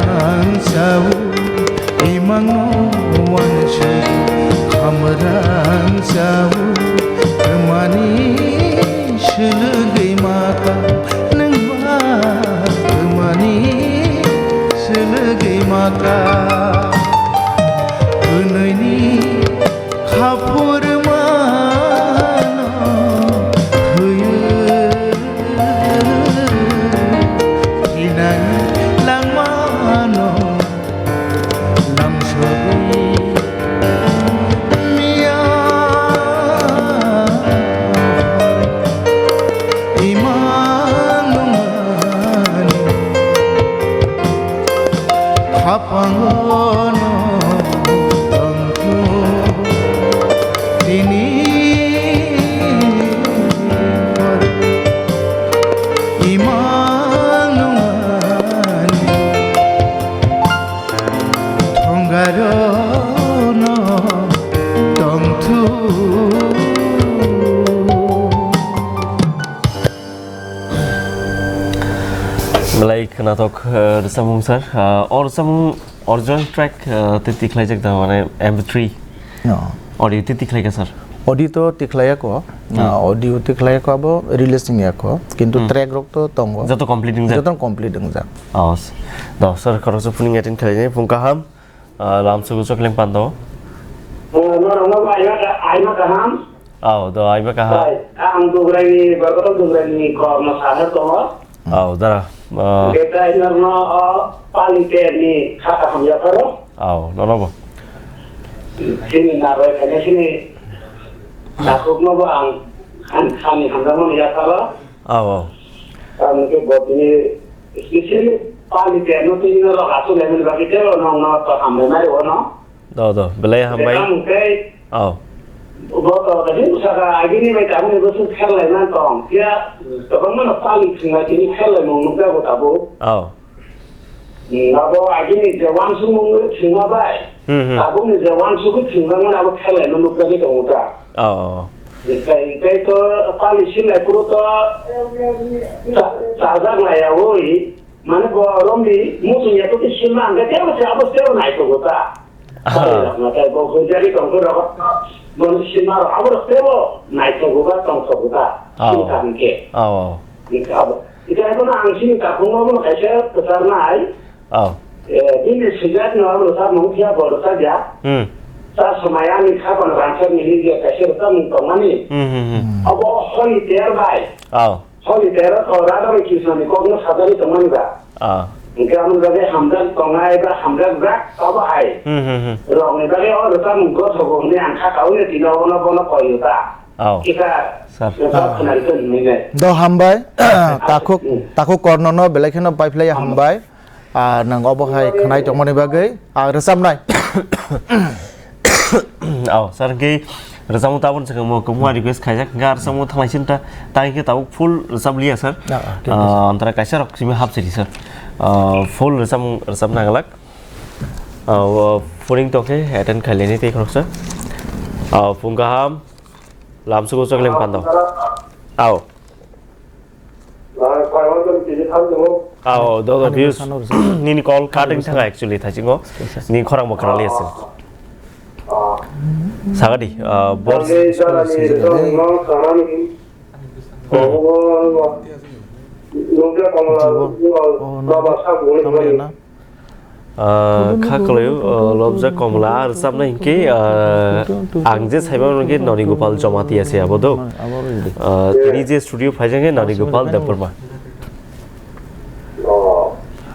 Natok, eh, rwchapmung sir, eh, o rwchapmung original track, eh, tei tikhlaijak da, mane M P three No. audio tei tikhlaika sir? Audio to tikhlaiya ko. Hmm. Ah, audio tikhlaiya ko abo release wngya ko. Kintu Hmm. track rok to tongo. Joto complete wngjak? Joto complete wngjak. Oh, s-, do sir, khoroksa phuning attend khlainai phung kaham. Ah, lamsugo chokling pando. Oh, norokno bo aima ka-, aima kaham. Aw, do aiba kaha. Bai, ang Dugraini, Barkotong Dugraini kormo sadar tongo. Aw, dara. Ah. Betai norno o pali terni khata hamya pharo. Aw, nono bo. Sini naroi khaina sini takhukno bo ang han-, hani hamjakmani yapharo. Aw, aw. Ang ke bo tini specially pali terno tini no rok asu lemon bagi tero nong no to hamle nai ono. Do, do, belai hambai. Tamo tei Aw. Bo to kaisa saka agini bai tabuk ni bwswk kherlai man tong. Phiya kwbangma no pali thwngna tini kherlai mung nukjago tabuk. Aw. Hmm, abo agini je wansukmung thwngma bai. Hmm, hmm. Tabuk ni je wansukmung thwngma mani abo kherlai man nukjagwi tongo ta. Aw, aw, aw. Tei, tei to pali sinai phuru to cha-, chajak laiyawi. Mane bo romni muchung ya to khe silma ang khe tebo se abo tebo naithogo ta. Aha. Tei rok na tei bo hojari tong khe rok bo silma rok abo rok tebo naithogo ba tongthogo ta. Aw. Sini ta hwn khe. Aw, aw. Ika abo. Ika abo na ang sini ta phung abo kaisa kwchar nai. Aw. Eh, bini swijak no abo rwchapmung phiya bo rwchapya. Hmm. Ta swmai ani kha bono rangchak ni hwnwi kaisa rwchapmung tongmani. Hmm, hmm, hmm. Abo holi ter bai. Aw. Holi tero to Radha bai Krishnani kokno sajagwi tongmani ba. Ah. Hwnkhe amoni bagwi hamjak tongnai ba hamjakjak abo hai. Hmm, hmm, hmm. Rokni bagwi o rwchapmung gothogo hwnwi ang kha kaui tino bono bono koiyo ta. Oh. Kisa Sir. Rwchap khwnarikhe hwnwi nai. Do hambai, takhuk, Hmm. takhuk kornono belai kheno paiphlaiya hambai. Ah, nang obo hai khwnai tongmani bagwi, ah, rwchapnai. Oh, sir, hwnkhe rwchapmung tabukni swkang mo kwbangma request khaijak, hwnkhe ah rwchapmung thanglai sini ta, tang khe tabuk full rwchap liya, sir. Ah, ah, thik Ah, ase. Antara kaisa rok simi hap siri, sir. Ah, full rwchapmung rwchap naglak. Ah, o, phuring tong khe attend khailani tei khoroksa. Ah, phung kaham, lamsugo chokling pando. Aw. Aw, do, do, Ani views. Bwsano rwchap. Nini call cutting thanga actually thaisingo. Yes, sir. Ni khorang bo khna liya se. Sagadi, ah, bor. Jibo. Oh, no, no, no. Ah, kha kwlaio, ah, lobjak Komla rwchapnai hinkhe, ah, ang je saimanmani hinkhe Noni Gopal Jamatia se abo do. Ah, tini je studio phaijak khe Noni Gopal Debbarma.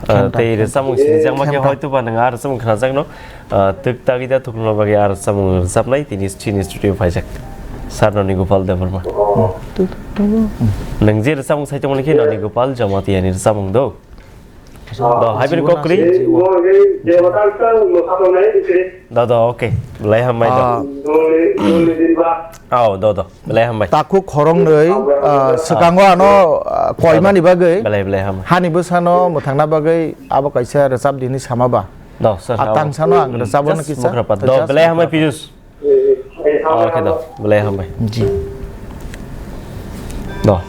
Ah, tei rwchapmung sinijakma khe hoito ba nwng ah rwchapmung khnajakno, ah, twk tagwi da thukluna bagwi ah rwchapmung rwchapnai tini chini studio phaijak. Sir Noni Gopal Debbarma. Nwng je rwchapmung sai tongmani khe Noni Gopal Jamatia ni rwchapmung do. Do, hai bini kok kwrwi? Do, do, okay. Belai hambai do. Ah. Aw, do, do. Belai hambai. Takhuk khoroknwi, ah, swkango ano, ah, koimani bagwi. Belai, belai hambai. Hani bwsano mwthangna bagwi abo kaisa rwchap dini sama ba. Do, sir, Ah, abo. Tangsano ang rwchapno Just kisa. Mukhra pat. Do, belai hambai, Piyush. Okay, do. Belai hambai. Ji. Do.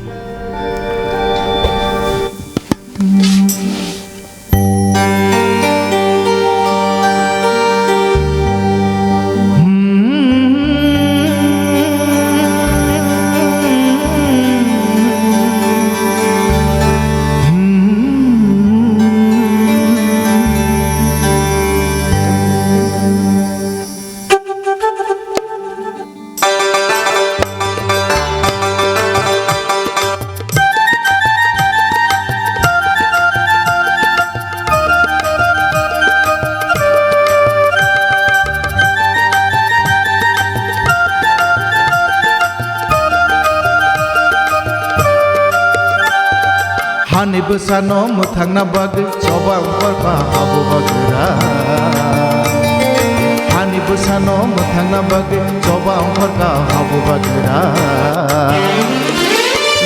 Hani bwsano mwthangna bagwi choba ongkhorkha habugra. Hani bwsano mwthangna bagwi choba ongkhorkha habugra.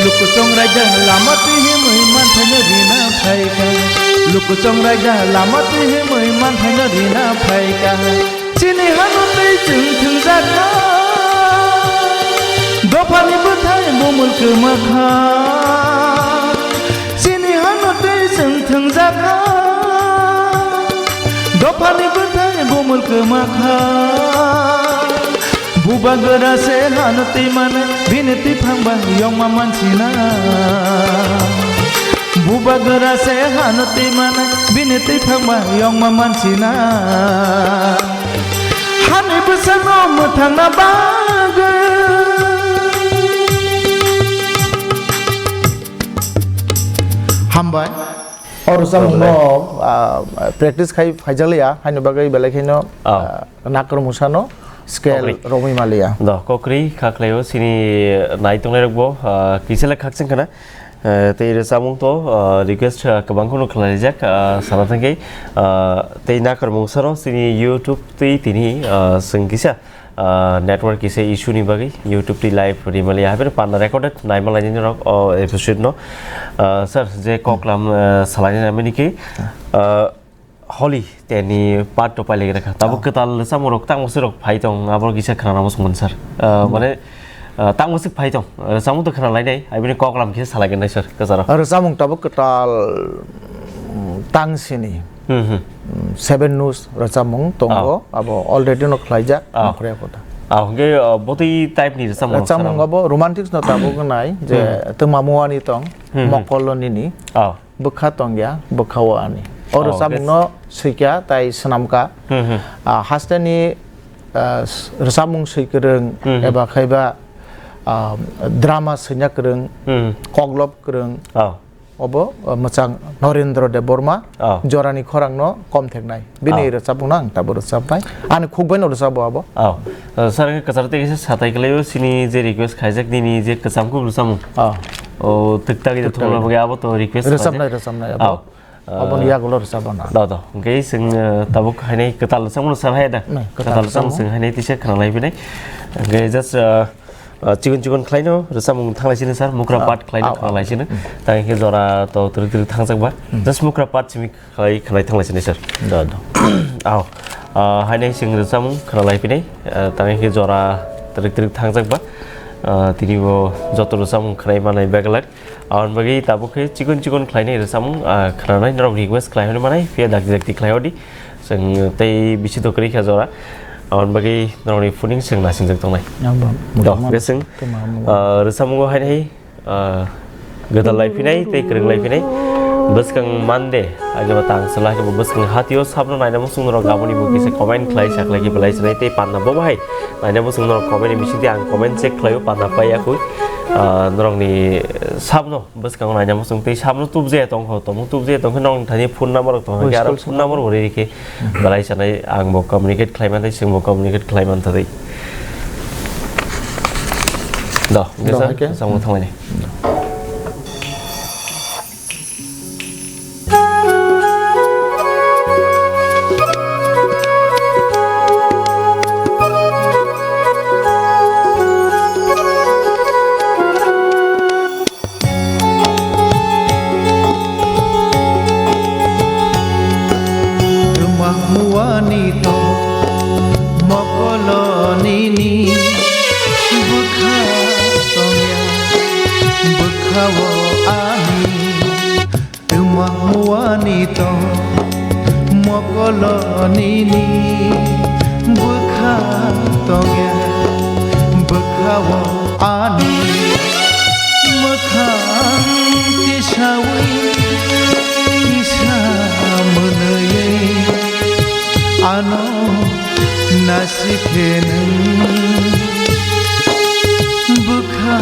Lukuchong raida lama twi himwi manthaino rina phaikha. Lukuchong raida lama twi himwi manthaino rina phaikha. Chini hano tei chwng thwngjak kha, dophani bwthai bumul kwma kha. Chini hano tei chwng thwngjak Mulkuma kha, bubagra se hano twi mane, bini twi phangba yongma mansina. Bubagra se hano twi mane, bini twi phangba yongma mansina. Hani bwsano mwthangna bagwi. Hambai. O rwchapmungno, ah, practice khai phaijakliya, haini bagwi belai kheno, ah, nakarmungsano scale romwi maliya. Do, kokri kha khlaio chini nai tongnairokbo, ah, kisala khakchang khna. Eh, tei rwchapmung to, ah, request, ah, kwbang kheno khlaijak, ah, sana thangkhe, ah, tei nakarmungsano chini YouTube tei tini, ah, chwng kisa ah, network kisa issue ni bagwi YouTube twi live rimali haber panda recorded naima lainani rok o episode no. Ah, sir, je koklam, ah, salaini nami niki, ah, Holi teni part to pailai rakha. Tabuk kwtal rwchapmung rok tangmo se rok phai tong, abo kisa khna namo sungman sir. Ah, mane, ah, tangmo se phai tong, rwchapmung to khna lainai, abini koklam kisa salai gwnai sir, kwcharo. Rwchapmung tabuk kwtal, mm, tang sini. Hmm, hmm. Mm, Seven News rwchapmung tongo, abo already no khlaijak, ah, nokhrya kotha. Ah, hwnkhe, ah, botwi type ni rwchapmung rwchapmung abo romantics no tabuk wngnai, je hmm, twma muani tong, hmm, hmm, mokolo nini, ah, bwkha tongya, bwkha o ani. O, oh, rwchapmung no swikha, tai swnamkha. Hmm, hmm. Ah, hasteni, ah, s-, rwchapmung swi kwrwng, hmm, hmm, eba khaiba, ah, drama swina kwrwng, hmm, koklop kwrwng. Oh. Obo, uh, mwchang Norendra Debbarma, oh, jorani khorangno kom theknai. Bini, oh, rwchapmungno ang tabuk rwchapnai. Ani khukbaino rwchabo abo. Oh. Uh, sir, kwcharo tei kisa satai kwlaio, chini je request khaijak nini je kwcham khe rwchapmung. Oh. Oh, twk tagwi twk tagwi thwngna bagwi abo to request rwchapnai, khaijak. Rwchapnai abo. Oh. Aboni, uh, yagulo rwchapna. Do, do. Hwnkhe chwng, uh, tabuk hainai kwtal rwchapmungno sir hai da. Nai, kwtal kwtal rwchapmung rwchapmung. Chwng hainai tisa khna lai phinai. Hwnkhe just, uh, Ah, chikon chikon khlaino rwchapmung thanglai sino sir, mukra, ah, part khlaino, ah, ah, khwlai sino. Hmm. Tang khe jora to twrwk twrwk thangjak ba. Hmm. Just mukra part simi khlai khlai thanglai sino sir. Da, da. Aw. Ah, hainai chwng rwchapmung khwlai phinai. Ah, tang khe jora twrwk twrwk thangjak ba. Ah, tini bo joto rwchapmung khlai manai beglak. Aboni bagwi tabuk khe chikon chikon khlainai rwchapmung, ah, khwnanai norok request khlai hwnwi manai, phiya dakti dakti khlai hodi. Chwng tei bisi to kwrwi kha jora. Aboni bagwi norokni phuning chwng nasingjak tongnai. Abo, do, abo, bwswng, tei ma, ah, rwchapmungo hainai, ah, gwdal lai phinai tei kwrwng lai phinai. Bwskang Monday, ageba tang sala, ageba bwskang hatio sabno naina muchung norok aboni bo kisa comment khlai, sa khlai, khe belai sanai tei panna bo bahai naina muchung norok comment ni bisingtwi ang comment check khlaio, panna pai yakui. Ah, norokni sabno bwskango naina muchung tei sabno tubjaya tongkho, tongmung tubjaya tongkhe nokni thani phone number rok tongkha, aro phone number bo riri khe belai sanai ang bo communicate khlai man tei chwng bo communicate khlai man tadi. Do, do, hwnkhe sir, hai khe. Chwng bo thanglaini. Rwma muani to mokolo nini bwkha tongya, bwkha o ani. Rwma muani to mokolo nini bwkha tongya, bwkha o ani mwkhang tisawi tisa mwnwi ano nasikhe nwng bwkha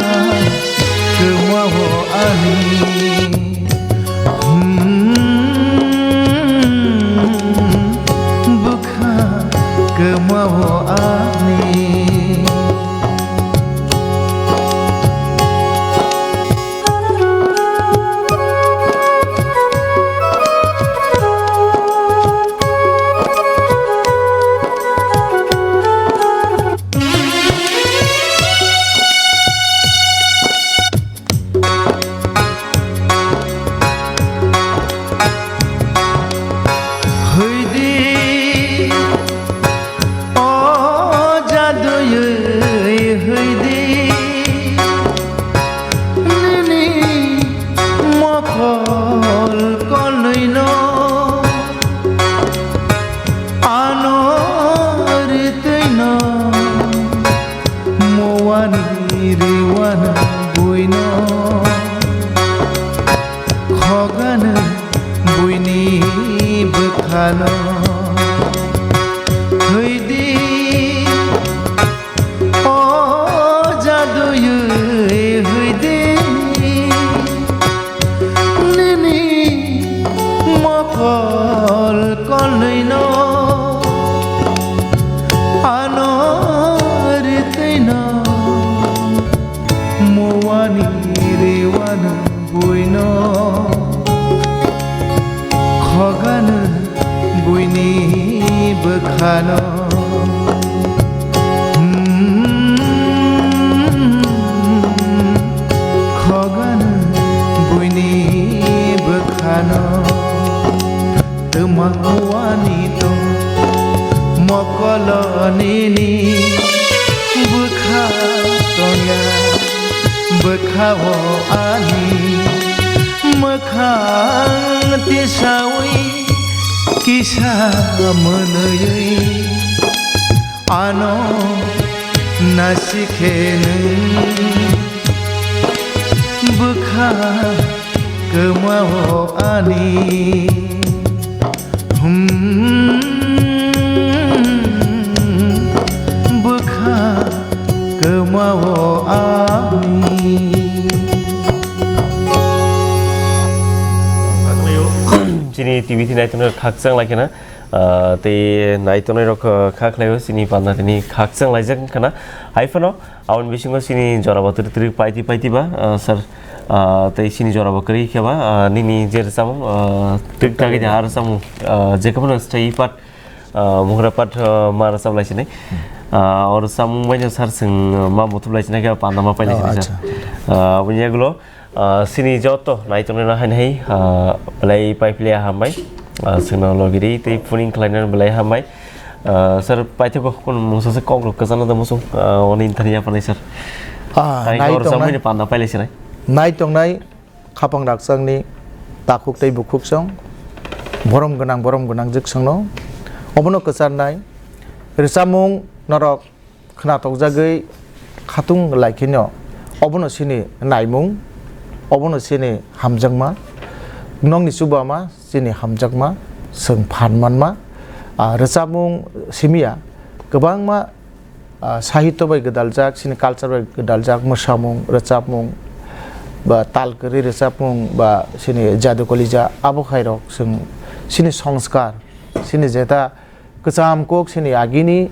kwmao ani. Hmm, bwkha kwmao ani. Ani riwano buino, khogano buini bwkhano. Hwidi, o jaduyui hwidi, nini mokol kolnwino ano ritwino muani riwano buino khogano buini bwkhano. Hmm, khogano buini bwkhano. Twma uani tong mokolo nini bwkha tongya, bwkhao ani mwkhang tisawi kisa mwnwi. Ano nasikhe nwng bwkha kwmao ani. Hmm, bwkha kwmao ani. Chini T V thwi naitongnai khakchang lai kheno, ah, tei naitongnai rok, ah, kha khlaio chini panda tini khakchang laijak wngkha na. Hai phano, aboni bisingo chini jora bo twrwk twrwk paiti paiti ba, ah, sir, ah, tei chini jora bo kwrwi khe ba, ah, nini je rwchapmung, ah, twk tagwi de ha rwchapmung, ah, je khe phano stay part, ah, mungra part, ah, ma rwchap lai sinai. Ah, o rwchapmung bai no sir chwng, ah, ma muthub lai sinai khe panda ma pai lai Oh, sinai sir. Acha. Ah, aboni yagulo, Ah, chini joto naitongnai no haino hai, ah, belai pai pili hambai. Ah, chwngno logi ri tei phuning khlainani belai hambai. Ah, sir, paithago kunu mungsa se kok rok kwchangno da muchung, ah, oni thani yapharnai sir. Ah, Hai nai kok rok tongnai, samani panda pailai sinai. Nai tongnai khapang rakchangni takhuk tei bukhuk song, borom gwnang, borom gwnang jwk songno obono kwcharnai rwchapmung norok khwnatokjagwi khatung lai kheno, obono chini naimung, obono chini hamjakma, nokni chubama chini hamjakma, chwng phan manma. Ah, rwchapmung simi ya, kwbangma, ah, sahityo bai gwdaljak, chini culture bai gwdaljak, mwsamung, rwchapmung, ba tal kwrwi rwchapmung, ba chini jadu kolija, abo khairok chwng chini songskar, chini jeta kwcham kok chini agini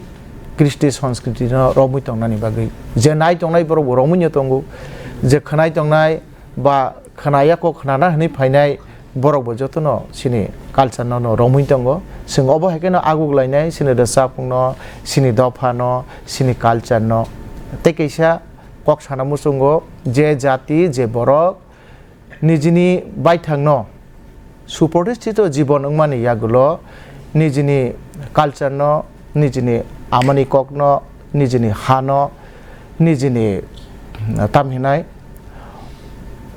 kristi sanskriti no romwi tongnani bagwi, je nai tongnai borok bo romwi no tongo, je khwnai tongnai ba khwnaya kok khwnana hwnwi phainai borok bo jotono chini culture no, no romwi tongo. Chwng obo hai kheno aguk lainai chini rwchapmung no, chini dopha no, chini culture no. Tei kaisa kok sana muchungo, je jati, je borok nijini baithangno suprotistito jibon wngmani yagulo nijini culture-no, nijini amani kokno, nijini hano, nijini, mm, tamhinai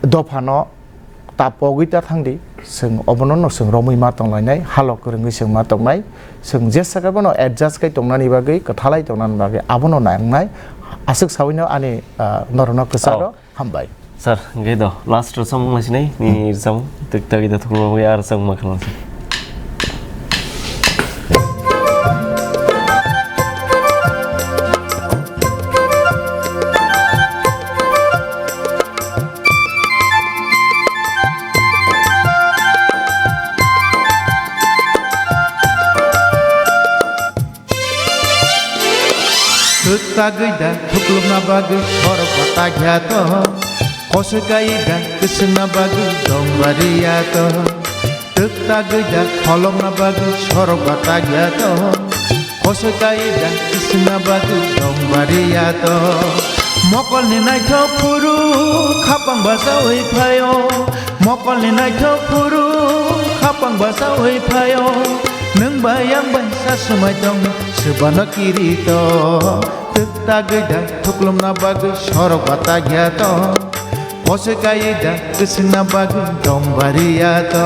dophano ta pogwi ta thangdi, chwng obono no chwng romwi ma tonglainai, halo kwrwngwi chwng ma tongnai, chwng jesa khe bono adjust khai tongnani bagwi, kwthalai tongnani bagwi abono nangnai. Aswk sawino ani, ah, norokno kwcharo. Oh. Hambai. Sir, hingke do, last rwchapmung lai sinai, nini rwchapmung, twk twk da thuklo wi ar rwchapmung ma khalang sir. Twk tagwi da thuklumna bagwi sorok batak ya to. Kosoi kai da kwswngna bagwi dongbari ya to. Twk tagwi da kholopna bagwi sorok batak ya to. Kosoi kai da kwswngna bagwi dongbari ya to. Mokolni naithok phuru khapang bachaui phaio. Mokolni naithok phuru khapang bachaui phaio. Nwng bai ang bai sa swmai tong. Swbano kirito, twk tagwi da thuklumna bagwi sorok batak ya to. Kosoi kai da kwswngna bagwi dongbari ya to.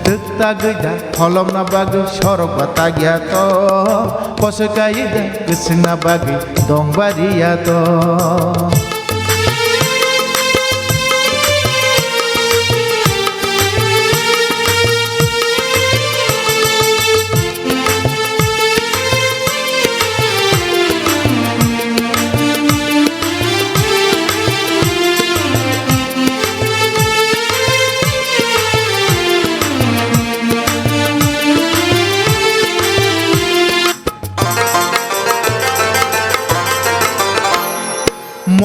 Twk tagwi da kholopna bagwi sorok ba tagya to, kosoi kaiwi da kwswngna bagwi dong bariya to.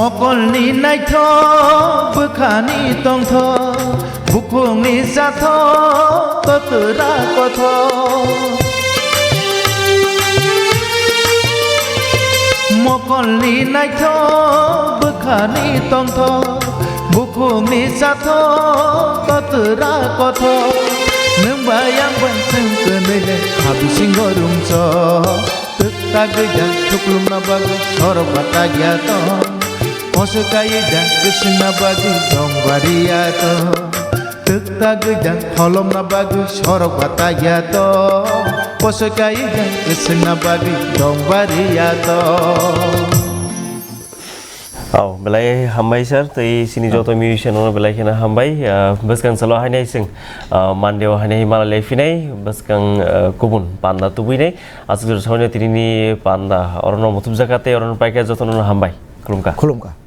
Mokolni naithok, bwkhani tongthok, bukhukni chathok, totra kothok. Mokolni naithok, bwkhani tongthok, bukhukni chathok, totra kothok. Nwng bai ang bai chwng kwnwi le ha bisingo rungchok. Twk tagwi da thuklumna bagwi sorok ba tagya to. Kosoi kaiwi da kwswngna bagwi dong bariya to. Twk tagwi da kholopna bagwi sorok ba tagya to. Kosoi kaiwi da kwswngna bagwi dong bariya to. Oh, belai hambai sir, tei sini joto musician no belai kheno hambai. Ah, bwskang salo hainai sing, ah, Monday o hainai mala lephinai, bwskang, ah, kubun panda tubui nai. Aswk jora sawi no tini ni panda orono muthubjak kha tei orono paikha jotono hambai. Khulumkha. Khulumkha.